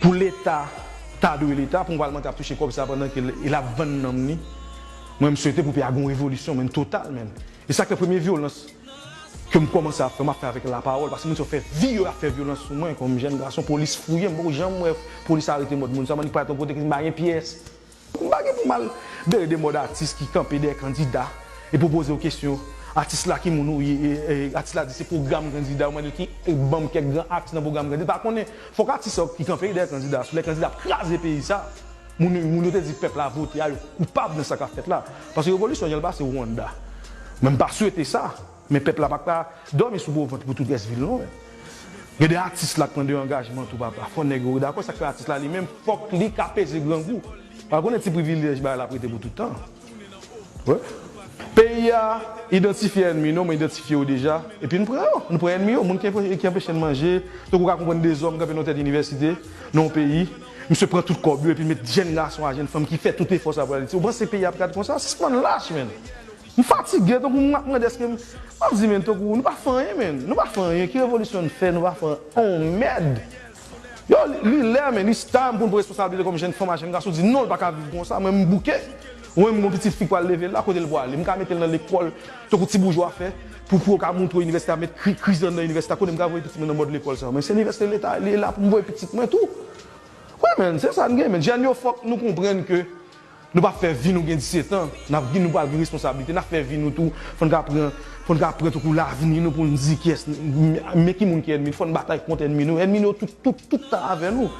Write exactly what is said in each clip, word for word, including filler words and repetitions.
pou Leta ta dwe Leta, pou yon palmantè ap touche kòb sa pandan ke l, l ap vann nanm li. Mwen, m swete pou peyi a gen yon revolisyon, men total, men. E sa k fè premye vyolans ke m kòmanse ap fè, m ap fè avèk lapawòl, paske moun sa yo fè vi yo ap fè vyolans sou mwen, kòm jèn gason, polis fouye m, m poko janm wè polis arete mòd moun sa, m annik parèt yon kote ke m pa gen pyès. M pa gen pou m al bere de mòd atis ki kanpe dèyè kandida e pou poze yo kesyon, atis la ki moun ou ye, e, e, atis la di se pwogram kandida, ou mande ki, e, ban m kèk gran aks nan pwogram kandida, pa konnen, fòk atis sa ki kanpe dèyè kandida, sou lè kandida ap kraze peyi sa, moun, moun yo te di pèp la vote a, yo koupab nan sa k ap fèt la, paske revolisyon jan l pase Rwanda, men m pa swete sa. Men pèp la pa ka dòmi sou gwo vant pou tout rès vi l non. Gen de atis la k pran de angajman tou papa. Fò nèg yo dakò sa k fè atis la li menm fòk li ka peze grangou. Pa konnen ti privilèj bagay la prete pou tout tan. Wi. Peyi a idantifye ènmi nou, mwen idantifye yo deja. Epi n pran yo, n pran ènmi yo, moun ki anpe- ki anpeche n manje, tankou w ka konprann de zòm kanpe nan tèt inivèsite, nan yon peyi. Misye pran tout kòb yo epi met jèn gason a jèn fanm ki fè tout efò sa pou Ayiti. Ou panse peyi a ap gade konsa? Sispann lach, menn. M fatige, tankou m ap mande èske m, m ap di, men tankou, nou pa fè anyen, men. Nou pa fè anyen. Ki revolisyon n fè? Nou pa fè on mèd. Yo, li, li lè, men, li time pou n pran responsablite kòm jèn fanm a jèn gason, di non, l pa ka viv konsa. Mwen, m bouke. Mwen, m gon pitit fi pral leve la, kote l pwale? M ka mete l nan lekòl, tankou ti boujwa fè, pou, pou yo ka montre inivèsite a, met kri, kriz anndan inivèsite a, kote m ka voye pitit mwen nan mòd lekòl sa? Men se inivèsite leta, li la pou m voye pitit mwen tou. Wi, men, se sa n gen, men. Jèn yo, fòk nou konprann ke Nou p ap fè vi nou gen disèt an, n ap gen, nou pral gen responsablite, n ap fè vi nou tou, fò n ka pran, fò n ka pran tankou lavni nou pou n di kiyès, men ki moun ki ènmi n, fò n batay kont ènmi nou, ènmi nou tout, tout, tout tan avè nou.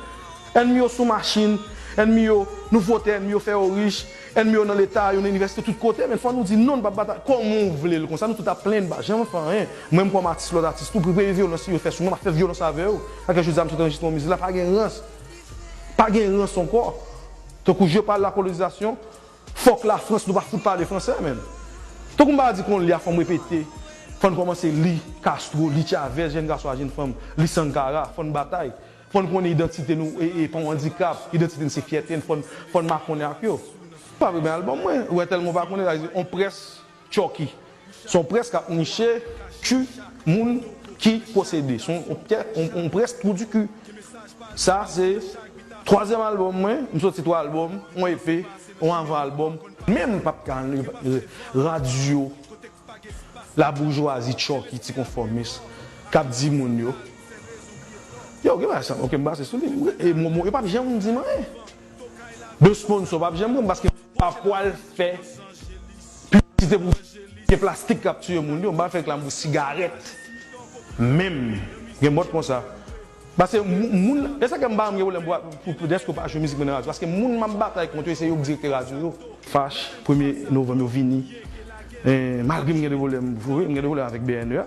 Ènmi yo sou machin, ènmi yo, nou vote ènmi yo fè yo rich, ènmi yo nan leta, yo nan inivèsite tout kote, men fò nou di non, n p ap batay, kòman w vle l konsa, nou tout ap plenn, n pa janm fè anyen. Mwen m kòm atis, lòt atis tou, pou premye vyolans yo fè sou mwen, m ap fè vyolans avè yo. Sa k fè jodi a m sot anrejistre yon mizik la, pa gen rans. Pa gen rans ankò. Tankou je parle la colonisation, fòk Lafrans nou pa fout pale fransè, menn. Tankou m pa di konn li a, fò m repete. Fò n kòmanse li Castro, li Chavez, jèn gason a jèn fanm, li Sankara, fò n batay. Fò n konnen idantite nou e, e pa yon andikap, idantite n se fyète n, fò n, fò n makonnen ak yo. Pa vre, men albòm mwen, ou wè tèlman w pa konnen, sa vle di, on près Chucky. Se yon près k ap niche ki moun ki posede. Se yon, yon, yon, yon près trou du cul. Sa se twazyèm albòm mwen, m soti twa albòm, yon E P, yon avan albòm. Men m p ap ka ann radyo laboujwazi Chucky ti konfòmis k ap di moun yo, yo, gen bagay sa, ok, m pase sou li. E mo, mo, yo p ap janm di m anyen. De sponsor p ap janm pran m paske m pa pral fè piblisite pou gen plastik k ap tiye moun yo, m pa fè reklam pou sigarèt menm. Gen mòd konsa. Paske moun, moun, e sa ke m pa janm gen pwoblèm pou, pou, pou dèske yo pa jwe mizik mwen nan radyo. Paske moun m ap batay kont yo, se yo k direktè radyo yo. Fach, premye novanm yo vini. E, malgre m gen de pwoblèm, vre, m gen de pwoblèm avèk B N E a.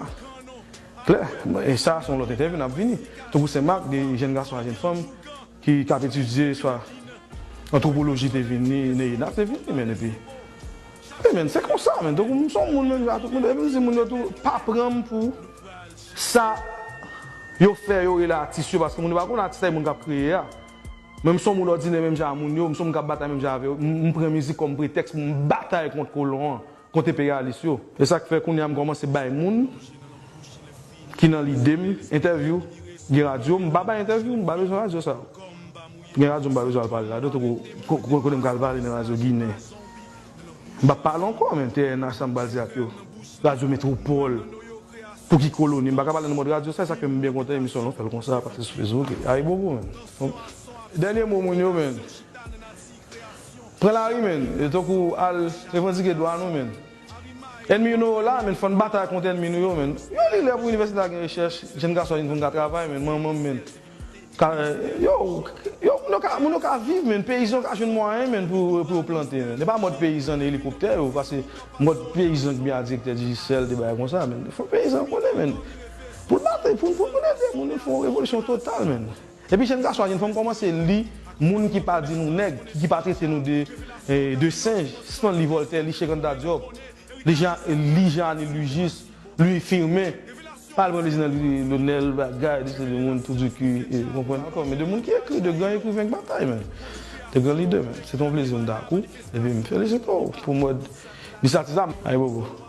Klè. E sa, se yon lòt entèvyou, n ap vini. Tankou Sen Mak, de jèn gason a jèn fanm, ki, k ap etidye, swa antwopoloji te vini, N E I N A te vini, men epi. E men, se konsa, men. Donk, m se yon moun menm jan ak tout moun. Epi m di moun yo tou, pa pran m pou sa yo fè yo rele atis yo, paske moun yo pa konn atis la, e moun k ap kreye a. Men m se yon moun òdinè menm jan a moun yo, m se yon moun k ap batay menm jan avè yo. M, m pran mizik kòm pretèks pou m batay kont kolon an. Kont enperyalis yo. E sa k fè kounye a m kòmanse bay moun ki nan lide m entèvyou. Gen radyo, m pa bay entèvyou, m pa bezwen radyo sa yo. Gen radyo m pa bezwen al pale ladan, tankou ko-, ko-, kote m ka al pale nan radyo Ginen. M p ap pale ankò, men T N H sa m pral di ak yo. Radyo Metwopòl. Pou ki koloni, m pa ka pale nan mòd radyo sa, e sa k fè m byen kontan emisyon lan fè l konsa, pase sou Facebook. Ayibobo, men. Dènye mo moun yo, men. Pran lari, men. E tankou al revandike dwa nou, men. Ènmi nou yo la, men, fò n batay kont ènmi nou yo, men. Yo, li lè pou inivèsite a gen rechèch, jèn gason a jèn fanm ka travay, men, manman m, men. Ka, yo, yo, moun yo ka, moun yo ka viv, men, peyizan yo ka jwenn mwayen, men, pou, pou yo plante, men. E pa mòd peyizan nan elikoptè yo, paske mòd peyizan ki byen a direktè Digicel, de bagay konsa, men. Fò peyizan konnen, men. Pou l batay, pou, pou, pou l ede moun, fò yon revolisyon total, men. Epi jèn gason a jèn fanm kòmanse li moun ki pa di nou nèg, ki pa trete nou de, eh, de senj. Sispann li Voltaire, li Cheikh Anta Diop, li Jean, li Jean Anil Louis Juste, Louis Firmin. Pa al pran plezi nan li Lonel, bagay, li se de moun trou du cul, eh, ou konprann ankò. Men de moun ki ekri, de gran ekriven k batay, men. De gran lidè, men. Se te yon plezi m t ak ou. Epi m felisite w pou mòd inisyativ sa. Ayibobo.